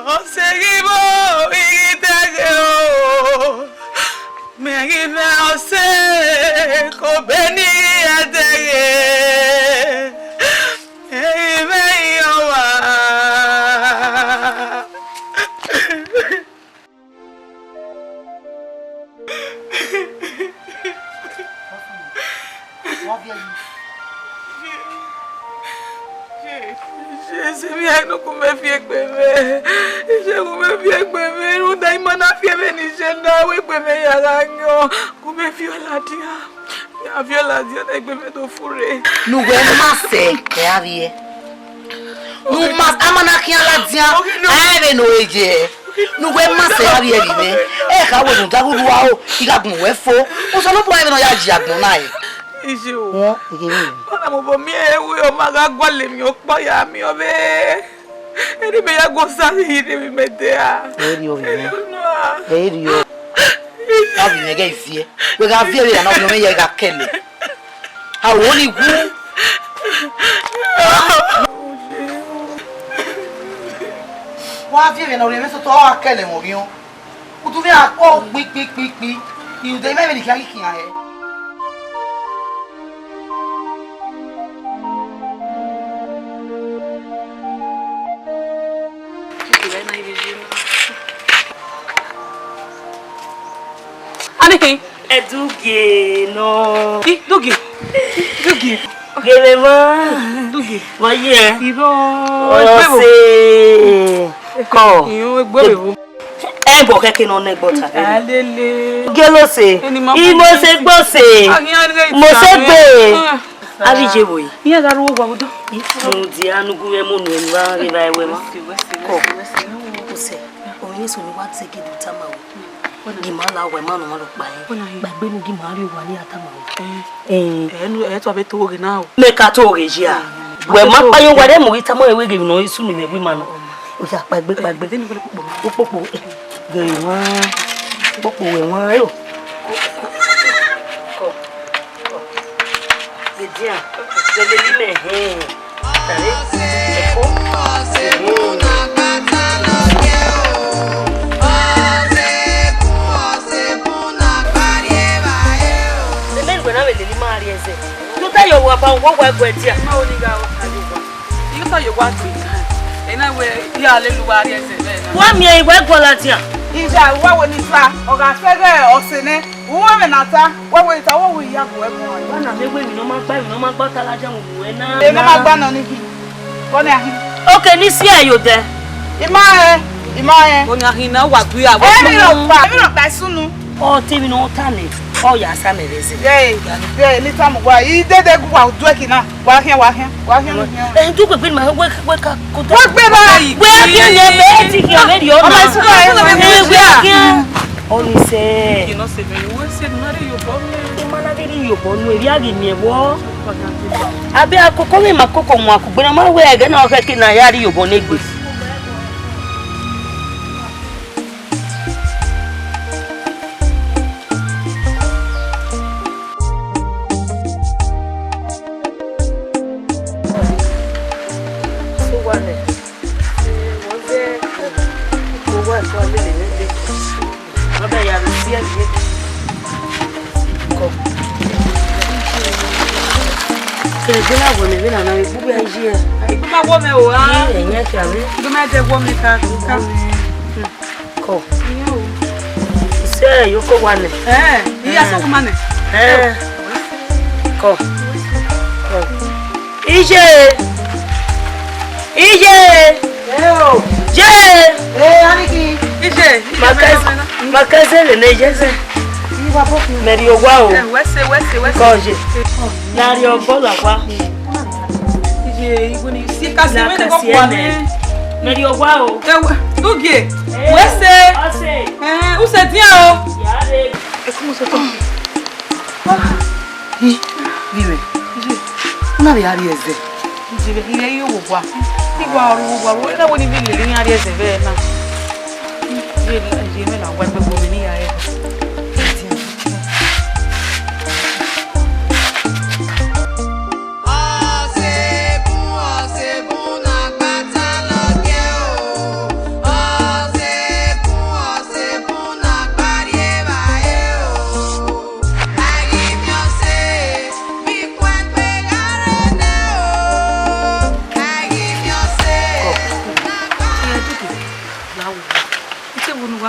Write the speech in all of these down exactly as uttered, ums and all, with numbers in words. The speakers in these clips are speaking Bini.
Ọse ghi vbo, I ghi dẹghe o, mẹ ghi mwẹ ọse, ke obọ ne I ghi ya dẹghe, mẹ ghi mwẹ iran ọmwa. Wa viẹ yi. Ese mwẹ, gu mẹ fi egbe mwẹ. Ese, gu mẹ fi egbe mwẹ. Rhunmwuda ima na fi ẹmwẹ ne ise na, wẹ egbe mwẹ ya gha yọn. Gu mẹ fi ọ ladian. Ya fi ọ ladian, egbe mwẹ do furre. Ne uwẹ ma sẹ, ẹ a vbiẹ. Ne u ma, a ma na khian ladian, a vbe ne ore ye. Ne uwẹ ma sẹ a vbiẹ vbe mwẹ. Ẹ kha wẹ ne u da rhurhu aro, I gha gun wẹ fo. Osanobua vbe ne ọ ya yi agbọn na ẹre. Ije o. Wọn, ege vbe. Ọna mobọ miẹn ẹre, ọ ma gha gualọ emwi ọkpa ya miẹn ọvbehe. Eni mẹ ya gu Osa rhie rre vbe mẹ dẹ a. Ẹ i rriọ vbe mwẹ. Ẹ i rriọ. A vbe mwẹ ghẹ viẹ. Wẹ gha viẹ vbe ra na, ọ mwẹ ya gha kẹlẹ. A ro ni wu. Wa viẹ vbe na, ọ rhie mwẹ sotọ, ọ gha kẹlẹ mwẹ orhiọn. Udu mwẹ a kpọ kpikpikpikpi. Irẹn dẹ, I ma vbe ne I khian ghi khian hẹ. Aniki. Ẹdugie nọ. I, Dugie. Dugie. Gele ma. Dugie. Wa ye. Iro. Ọse. Kọ. Iyo, egbe vbe vo. Ẹ bọ kẹke nọ nẹ gbọta. Alele. Gele ọse. Eni ma. I mo se gbe ọse. Mo se gbe. Ah. A vbe je vbo yi? Iran gha ru owa vbe odọ. Mudia ne u gu mwẹ mu nuẹn vbe evba ẹwẹ mwa. Kọ. Ọse, ọmọ ne eso ne wa zẹ gele tama o. Gi ma la owa, ima nọ ma rhọkpa ẹn. Kpaegbe ne u gi ma rrie owa ne I ya tama o. Eh. Eh. Ẹ nu, ẹ tọ vbe to ghe na o. Mẹ ka to ghe ya. Wẹ ma kpa ye owa, de mu ghi tama ẹn wẹ ghe emwi ne ọ sunu vbe ẹvbo ima nọ. Oya, kpaegbe, kpaegbe. Ukpokpo, ghe emwa. Ukpokpo wẹ emwa yo. Kọ. Kọ. Ghe dia, wẹ lele imẹ hẹn. Tare, ẹko. Mẹ ne wẹ na vbe lele ima rrie ẹzẹ. Ne u ta ye owa ba, wẹ wa guẹ dia. Ma oni gha o. Iyota ye owa gbe. Ena wẹ, ya lele uwa rrie ẹzẹ vbe na. Wa miẹn iwẹ guọla dia. Ija, uwa wo ni fa, ọ gha fẹghẹ ọse nẹ. Uwẹ mwẹ na ta, wẹ wẹ ta, wẹ wẹ ya gu ẹbọ. Wa na mẹ wẹ emwi ne ọ ma gba, emwi ne ọ ma gba ta ladian mu wẹ na. Emwi ne ọ ma gba nọ ni khin. Kọ ni a khin. Oke, ne I si ẹre ye odẹ. I ma rẹn, I ma rẹn. Oni a khin na, wa du ya. Emwi ne ọ kpa, emwi ne ọ kpa sunu. Ọ te emwi ne ọ ta nẹ, ọ ya sa mẹ vbe ẹzẹ. Ye, ye, ne I tama uwa, I dede gu wa du ẹki na. Wa khian, wa khian, wa khian, wa khian. Eh, du gbegbe ma, wẹ, wẹ ka kota. Wẹ gbe ba. Wẹ khian ye, mẹ ti khian vbe rriọ na. Ọmọ Isu ba, eh, wẹ khian. Ọ ni sẹ. Kino se me, wẹ se ma rrie iyobọ nẹ. Ma na rrie iyobọ nẹ, erriọ ghi miẹn vbọ. Abẹ akoko vbe ma koko wan kugbe na, ma wẹ ẹghẹ na ọ khẹke na ya rrie iyobọ nẹ egbe. Kẹgbe na wọ mẹ vbe na na vbe gbugbe a yi ẹ. Egbe ma wọ mẹ o, a. Ẹyin ẹkẹ avbe. Egbe ma dẹ wọ mẹ ka ka. Kọ. Iye o. Ise yo ko wa nẹ. Eh, iya so ma nẹ. Eh. Kọ. Kọ. Iye. Iye. Eh o. Ye. Eh, ani ki. Iye. Makaz-, makazele ne yeze. Mẹrri owa o. Eh, wẹ se, wẹ se, wẹ se. Kọ ye. Na rrie ọgọ la wa. Iye, iwe ni si kasi mẹ ne ko kwa mẹ. Mẹrri owa o. Eh, wẹ, Dugie. Eh, wẹ se. Ọse. Eh, u se dian o. Ya re. Ẹ kú mọ sọtọ. Ih, vbe mwẹ. Iye. Na vbe a rrie ẹzẹ. Iye, vbe iye yo wo wa. Igua ru wa ru, na wo ni vbe lele iran rrie ẹzẹ vbe na. Iye, iye, mẹ na wa gbe gbe ni ya re.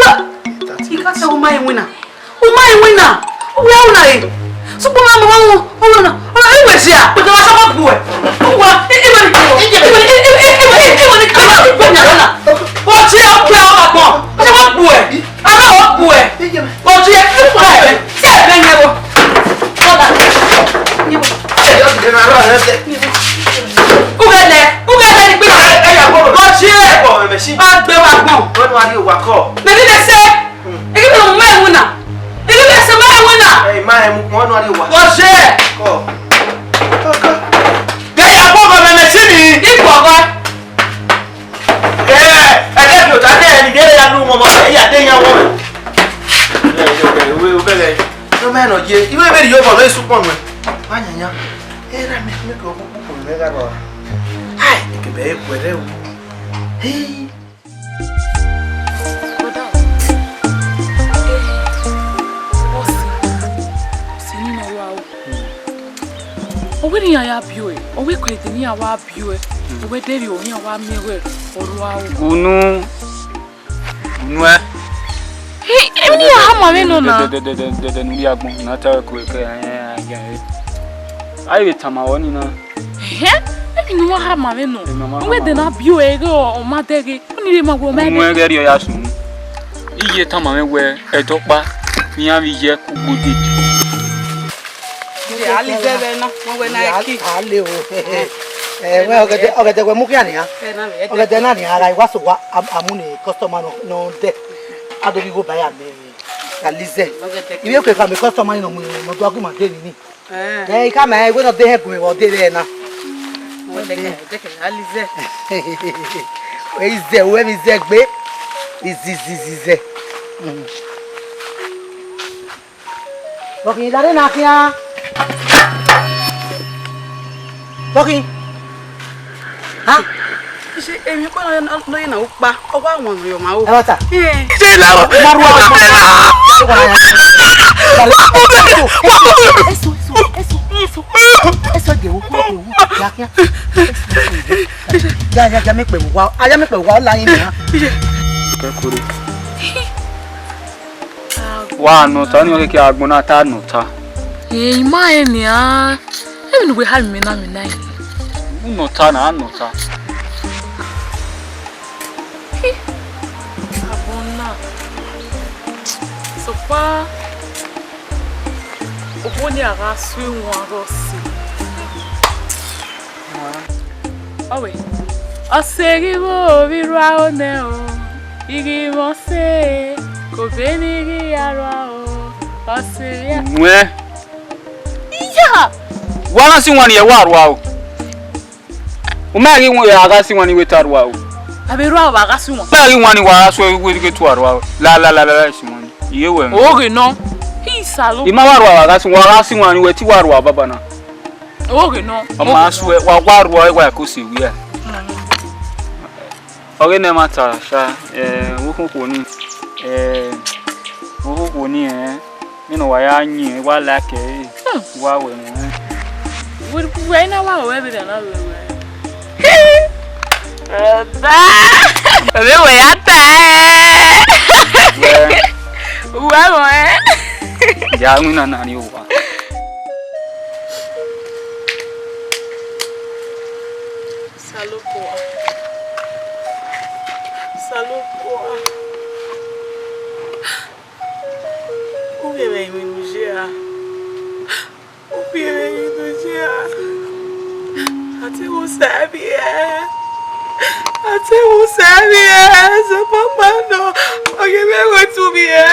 What? I ka sẹ u ma iwinna. U ma iwinna. U ya u na re. Sokpan ma mama u, u na. U na, u wẹ sia. Pẹtẹ wa sọ ma gbuẹ. U wa, i, i wẹ ni. I wẹ ni, i, i, i, i wẹ ni, i wẹ ni, i wẹ ni, i wẹ ni. Ọ tie ọ gbe ọ ma gbọn. Ọ sọ ma gbuẹ. Ama ọ gbuẹ. Ọ tie, u wa ẹmwẹ. Tie ẹmwẹ yẹn vbo. Brother. Yẹn vbo. Ughẹlẹ, ughẹlẹ ni gbe. Ọ tie. Mẹ ghi vbe sẹ, I ghi vbe mu ẹwu na, I ghi vbe sẹ ma ẹwu na. Ẹ, I ma rẹn mu ukpọn nọ rrie owa. Vbọzẹ? Kọ. Kọ, kọ. Ghe ya kpọgọ mẹ mẹ si ni. I kpọgọ. Ẹ, ẹ, ẹ, ẹdẹ bi ota dẹ, ẹni dẹ ya nu ọmọ, ẹ ya de yan wọ. Ẹ, ẹ, ẹ, wẹ, wẹ, ẹ. Nọ mẹ nọ ye, I wẹ vbe rhie obọ nọ, I sukpọn nuẹn. Wa yan yan. Ẹ ra mẹ, mẹ kẹ ọkpọkpọ mẹ gha rrọọ. Ai, ekebe ẹ kuẹ rẹ o. Hei. Brother, eh, boss, boss, ni nọ wa o. Ọ wẹ ne iran ya biẹ ọe, ọ wẹ kọ ẹdẹ ne iran wa biẹ ọe, ọ wẹ dẹrriọ iran wa miẹn wẹ ọ rua o. Unu, unu ẹ. He, emwi ne iran hama mwẹ nọ na. Dẹdẹ, dẹdẹ, dẹdẹ, dẹdẹ, ne u rhie agbọn, na ta ẹko ẹkẹ, ẹ, ẹ, ẹ, ẹ. A i vbe tama ruẹ ọnii na. Ẹhẹn, emwi ne u ma hama mwẹ nọ. Emwi ne u ma hama mwẹ. Wẹ dẹ na biẹ ọe ghe ọ ma dẹghe. Ọnii rre ma wẹ ọ ma dẹghe. Unu ẹ ghẹ rriọ ya sunu. I ye tama mwẹ wẹ ẹdẹ ọkpa ne iran vbe ye ẹko gbode. Alizẹ vbe na, wẹ wẹ na ẹki. A le o. Ẹ, wẹ ọgẹdẹ, ọgẹdẹ wẹ mu khian nian. Ẹ na vbe, ọgẹdẹ na nian, a gha wa so wa, a, a mu ne customer nọ, nọ dẹ. A do ghi gho ba ya mẹ. Alizẹ. Ivie kue khama customer ni nọ mu, nọ do gu ma de ni ni. Ẹ. Ẹ, I khama wẹ nọ de hẹ gu mwẹ vbe ọ de vbe na. Wẹ dẹkẹ, dẹkẹ, Alizẹ. Wẹ izẹ, wẹ vbe izẹ gbe. Izi, izi, izi, izẹ. Mm. Tọkhin, dare na khian. Tọkhin. Ha? Ise, emwi ọkpa nọ, nọ, nọ ye na ukpa, ọ wa wan nọ yọ ma o. Ẹ wa ta. Ẹ. Ise la o. Ma ru ọkpa. Eso, eso, eso, eso. Eso de wo, de wo. Ya khian. Ya, ya, ya, mẹ kpe wa. A ya mẹ kpe wa, ọ la yin na. Ise. Kẹ kure. Wa nọ ota, ọnii ọ keke agbọn na ta nọ ota. Ẹ, I ma rẹn nian. Emwi ne uwẹ hama mwẹ na, mwẹ na rẹn. U nọ ota na, a nọ ota. Agbọn na. Sokpan, obọ ni a gha sue wan rọ se. Ọ wẹ, ọse ghi vbo vbe rua ro nẹ o, I ghi mwẹ ọse, ke obọ ne I ghi ya rua o, ọse ya. Wẹ. Iya! Wa na si wan ni ẹ wa rua o. U ma ghi wan, a gha si wan ni wẹ te a rua o. A vbe rua o, a gha si wan. U ma ghi wan ni wa gha suẹ wẹ ghe te uwa rua o. La, la, la, la, la, si wan ni. Iye wẹ. Oghe nọ. Hi salo. I ma wa rua, wa gha si, wa gha si wan ni wẹ te uwa rua baba na. Oghe nọ. Ọ ma suẹ, wa, wa rua, wa ko se wia. Ọghe ne ẹmwata sha, eh, vbe okhuo ni, eh, vbe okhuo ni, eh, mẹ ne wa ya yin, wa like ẹre, wa wẹ ẹmwẹ. Wẹ, wẹ na wa wẹ vbe na wẹ wẹ. Ọba, ọbe wẹ ya ta ẹ. Wẹ. Wa wẹ. Ya winna na ni owa. Osanobua. Osanobua. U ghe mwẹ emwi ne u ye ra? U ghe mwẹ emwi ne u ye ra? A te vbe Osa vbiẹ. A te vbe Osa vbiẹ. Sokpan ọkpa nọ, ọ ghe mwẹ ẹghẹ tu vbiẹ.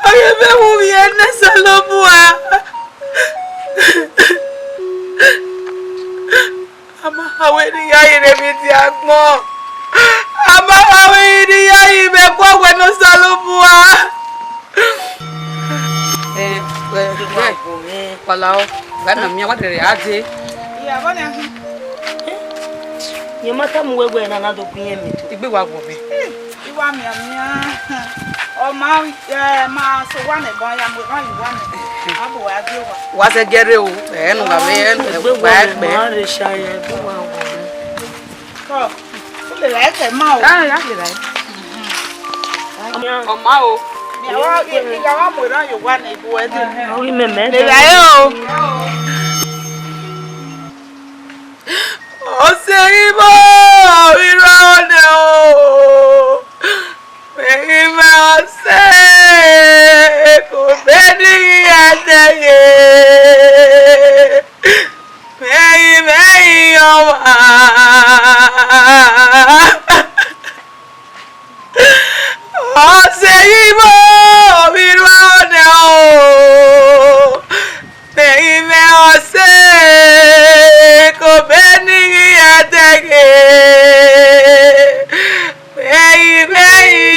Ọ ghe mwẹ ẹvbo vbiẹ nẹ Osanobua. A ma kha wẹ ne I ya ye ne emwi dia agbọn. A ma kha wẹ ne I ya ye mwẹ ẹko wẹ ne Osanobua. Ẹ, ẹ, ẹ, wala o, wa na miẹn, wa rherhe a dee. Iya, vbọ nian khin? Rẹn ma tama uwẹ wẹẹ ne a na do gu irẹn mẹ. Egbe wa gu mwẹ. I wa mianmian. Ọ ma, ẹ, ma sẹ owa nẹ, ẹbọ ya mu erhan ye owa nẹ. A bu uwa gie owa. Wa sẹ gie rre o, ẹ, ne u gha vbe, ẹ, ne u gha vbe gbe. Egbe wa rre sha ya, egbe wa gu mwẹ. Kọ, u lele ẹre kẹ ma o. Ah, ya lele ẹre. Ọ ma o. Mẹ wa, I, I gha wa mu erhan ye owa nẹ, I bu ẹre dee. Ọ ghi mẹ mẹ. Lele ẹre o. Ọse ghi vbo vbe rrọọ nẹ o. Mẹ ghi mwẹ ọse, ke obọ ne I ghi ya dẹghe. Mẹ ghi, mẹ ghi ọmwa.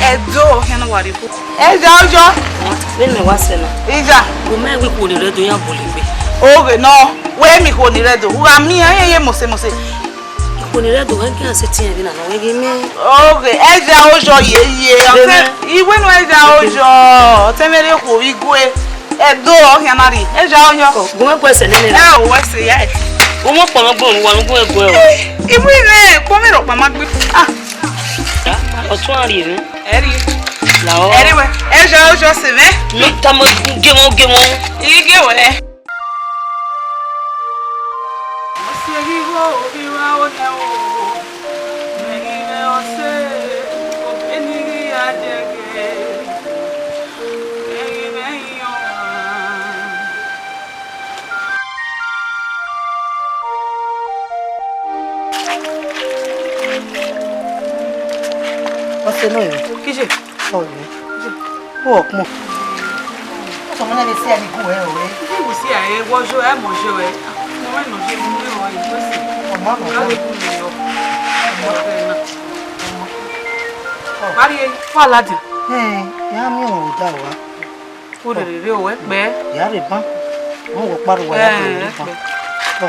Ẹdo khian ne wa rhie koko. Ẹja ojọ. Vbene mẹ wa sẹ na. Ija. Gu mẹ wẹ ikhuo ni rre Ẹdo ya bọlegbe. Oghe nọ, wẹ mi ikhuo ni rre Ẹdo. U gha miẹn, ẹ ye mose mose. Ikhuo ni rre Ẹdo, wẹ ghi a sẹ tiẹn vbe na nọ, wẹ ghi mẹ. Oghe, ẹja ojọ ye ye. Vbe mẹ. Iwẹ nọ ẹja ojọ. Ọtẹn mwẹ rhie okhuo vbe igue. Ẹdo ọ khian na rhie. Ẹja ojọ. Kọ, gu mẹ gu ẹsẹ nene na. Ẹ o, wẹ sẹ ya. Gu mẹ kpọnmwẹ gbe oruwa, gu mẹ gu ẹre. Iwẹ rẹ, kpọnmwẹ rhọkpa ma gbe. Ah. Ọtẹn a rhie mwẹ. Ẹre. La ọ. Ẹre wẹ. Ẹja ojọ sẹ mwẹ. Mẹ tama gẹmwẹ gẹmwẹ. Ige wẹ. Ọse ghi vbo ghi vba onẹ o, mẹ ghi mwẹ ọse, obọ ne I ghi ya dẹghe, mẹ ghi mwẹ iyan ọmwa. Ọse nọ yọ. Kije. Ọ yọ. Kije. Ọ kpọn. Ọsọ mọ na vbe si ẹre ni gu ẹre ọre. Iye wo si ẹre, wọ yo ẹ, mọ yo ẹ. Mo wẹ nọ ye, mo wẹ rọ ye, wẹ si. Ọmọ nọ. Yo le gu mi yọ. Ọmọ rẹ na. Wa rrie, wa ladian. Ẹn, ya miẹn ọmwa vbe odaro wa. Wo rherhe rre o, wẹ kpẹ. Ya rre ban. Mo wọ kpa rre uwa ya rre ban. Ẹn, kpẹ. Ọ.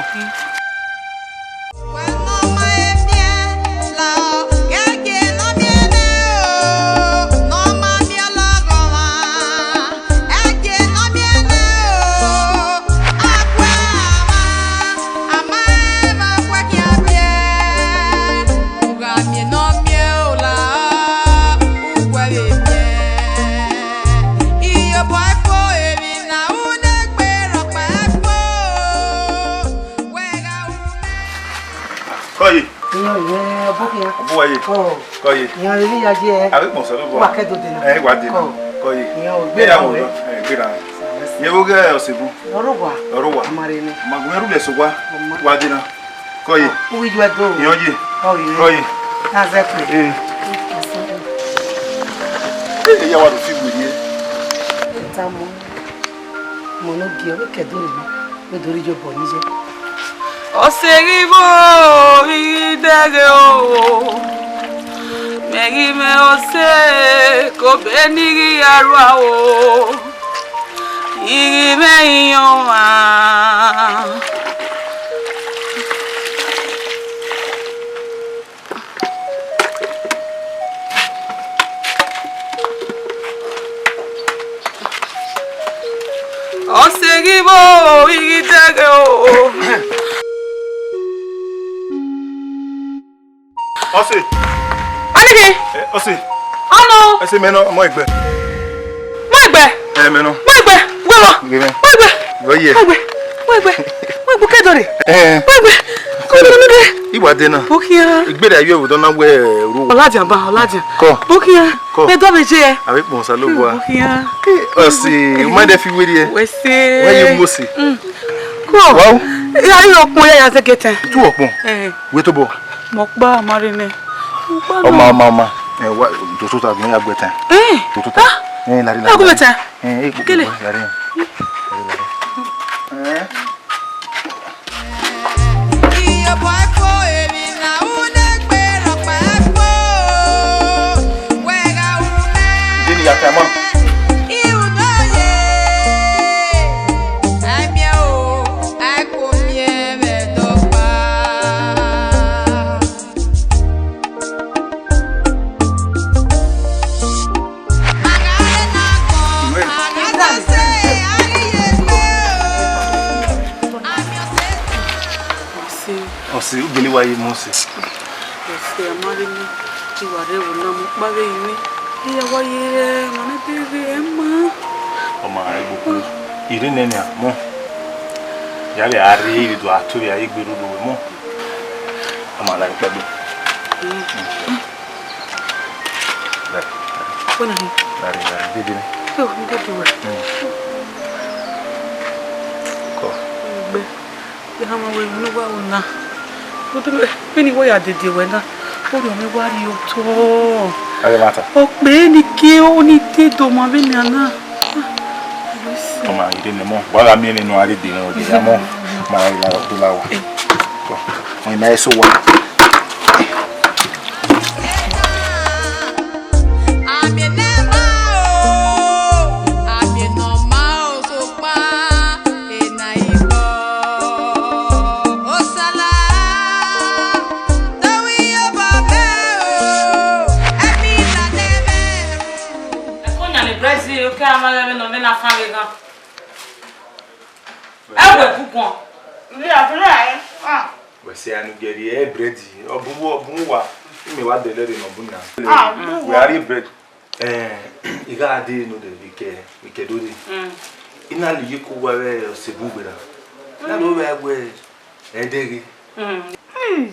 Kọye. Iyan, iyan, ọbokhian. Ọbuwa ye. Ọ. Kọye. Iyan, rhirhi ya ye. Avbe ikpọnmwẹ sẹ lọ bọ. Wa kẹ do de na. Ẹ, wa de na. Ọ. Kọye. Iyan, ọ, ẹ, ya gbera wẹ. Ẹ, gbera. Sa wẹ sẹ. Yẹ vbe ghe ọse bun. Ọrọgua. Wa de na. Ọmọ rẹ nẹ. Ma gu ẹrhu lẹ sẹ owa. Ọmọ. Wa de na. Kọye. Ọ, u ghi ju ẹdo. Iyan ye. Kọye. Kọye. Na zẹ kue. Ẹ. Ẹ, ya wa do fi wẹ ye. Ẹ ta mọ. Mọ ne ọ gie, ọ vbe kẹ ẹdo rre, vbe do rre iyobọ ni ye. Ọse ghi vbo, I ghi dẹghe o, mẹ ghi mwẹ ọse, ke obọ ne I ghi ya rua o, I ghi mwẹ iyan ọmwa. Ọse ghi vbo, I ghi dẹghe o. Ọse. Ọnii ghi? Eh, ọse. Ọnọ. Ẹse mẹ nọ, mọ egbe. Mọ egbe. Eh, mẹ nọ. Mọ egbe. Gbe mọ. Gbe mẹ. Mọ egbe. Gbe ye. Mọ egbe. Mọ egbe. Mọ egbe, ke do rre. Eh. Mọ egbe. Ke do rre, mẹ egbe. Iwa de na. Bukhian. Egbe da yọ ẹvbo dọ na wẹ ru. Ọladian ba, ọladian. Kọ. Bukhian. Kọ. Mẹ dọ mẹ je. Avbe kpọn Osanobua. Bukhian. Ọse, u ma de fi weri ẹ. Wẹ se. Wẹ ye mu ose. Mm. Kọ. Wow. Ya, ya ọkpọn ya, ya zẹgẹtẹ. Tu ọkpọn. Eh. Wẹ tobọ. Mẹ ọkpa ma rre nẹ. Ọkpa nọ. Ọ ma, ọ ma, ọ ma. Eh, wa, do tota, mẹ ya gbe tẹn. Eh. Do tota. Ah. Eh, lari, lari, lari. Gbe tẹn. Eh, eh, kele. Lari. Lari, lari. Eh. Deni ya tama. Ọse. Ọse, u gele wa ye mọ ọse. Ọse, a ma rre mẹ, I wa rre ẹvbo na, mẹ ọkpa vbe rinmwian. I ya wa ye rẹ, ma nẹ te rre ẹmwẹ. Ọ ma rre gbogbo. Irẹn nene a mọ. Ya vbe a rre, I vbe do a to vbe a ye gbe roro mọ. Ọ ma la ikpẹdẹ. Mm. Wẹ na hin? Lari, lari, dede nẹ. Yo, dede wẹ. Mm. Kọ. Egbe. Iran ma wẹ ne uwa ru na. Vbene iwẹ ya dede wẹ na, orhiọn mwẹ wa rrie otọ. Aye, mata. Ọ kpe ni ke, ọ ni te do ma vbene a na. Ọ ma rre nẹ mọ, wa gha miẹn nene a rre de nẹ, ọ de ya mọ, ma ra la, do la wa. Ọ ma eso wa. Bread, okay, ama lẹ vbe nọ, vbe na fan vbe ghan. Ẹ wẹ guguan. Iye a fẹ ra ẹ. Ah. Wẹ sẹ anu gẹrri ẹ bread, ọ bu wọ, ọ bu wa. Ime wa dẹlẹ rre nọ bu na. Ah, bu wẹ wa. A rri bread. Eh, I gha dee nodẹ vbe kẹ, vbe kẹ do dee. Mm. I na lele iyeke uwa vbe ọse bun gberra. Na do vbe wẹ ẹdẹghe. Mm.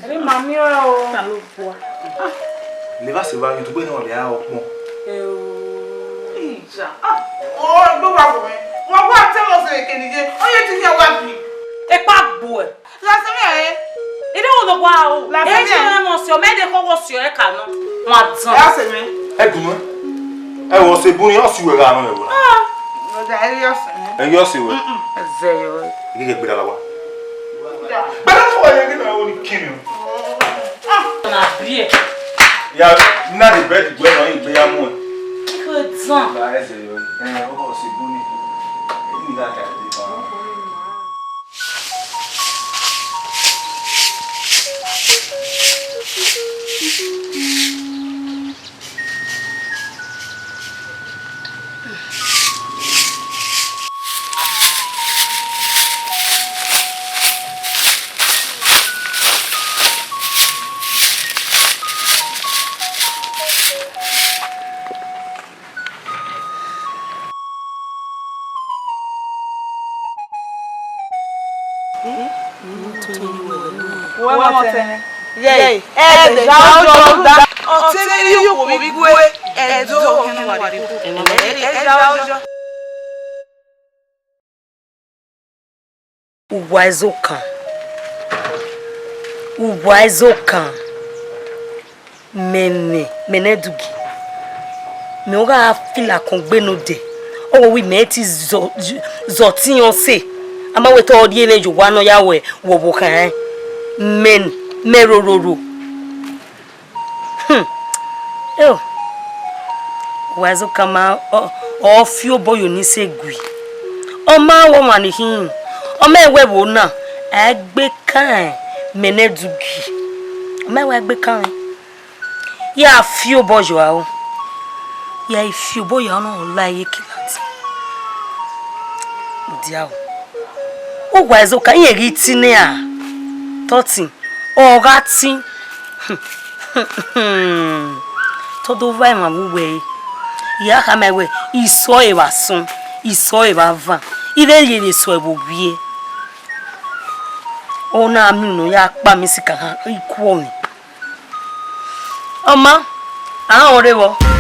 Ẹre ma miẹn ọre o. Ta ló bua? Levba sẹ evba, YouTube ne ọ rhia ọkpọn. Eo. Ija. Ah, o do wa bo me. Wa wa te mo se keniye. O ye ti ye wa bi. Epa gbuẹ. Lasẹmẹ ẹ. Ide wo do gua o? Lasẹmẹ. E je mọ si o, mẹ de kọ wọ si o, ẹ ka nọ. Ma dan. Lasẹmẹ. Ẹ dun mẹ. Ẹ wọ se bun ni, ọ si wẹ gha nọ ẹ wọ. Ah. Ọda ẹ yọ sẹmẹ. Ẹ yọ se wẹ. Ẹzẹ yọ. Ẹ ghi gbe da la wa. Bẹghe fo ẹre ghi na ro ni kiri o. Ah. Na biẹ. Ya, na de bread gbe nọ, igbe ya mu ẹ. Iko dan. Ba ẹzẹ yọ. Ẹ, ọ wọ se bun ni. Ẹ ni gha ka de ba. Wẹ ọmọ tẹn. Yẹ, ẹ dẹ ya ojọ da. Ọ te vbe rhie okhuo vbe igue, ẹ do ọmọ wa rhie okhuo. Ẹ dẹ ya ojọ. Uwa Ezokan, uwa Ezokan, mẹ nẹ, mẹ nẹ Dugi, mẹ ọ gha fila kọn gbe ne odẹ, ọ wẹ mẹ te zọ, zọ ọtiẹn ọse, a ma wẹ te ọ rhie mwẹ ye owa ne ọ ya wẹ wẹ ọvbokhan rẹn, mẹ, mẹ rororo. Hmm. Eo. Wa zẹ okama, ọ, ọ fi obọ ye Onise gui. Ọ ma wẹ ọmwa ni khin. Ọ ma wẹ vbo na, a gbe kan mẹ nẹ Dugi. Ọ ma wẹ a gbe kan. Ya fi obọ ye aro. Ya fi obọ ye aro na la ye kilati. Dia o. Uwa Ezokan, irẹn ghi ti nẹ a. Tọtin. Ọ gha tin. Te ọ do vba emwa vbe uwẹ re. I gha khama wẹ, isọ ẹre vbe asọn, isọ ẹre vbe avan, I vbe rhie vbe sẹ vbe ovbi e. Ọ na miẹn unu ya kpa mẹ isi ka ha, I kuọ mwẹ. Ọ ma, a rẹn ọre vbọ.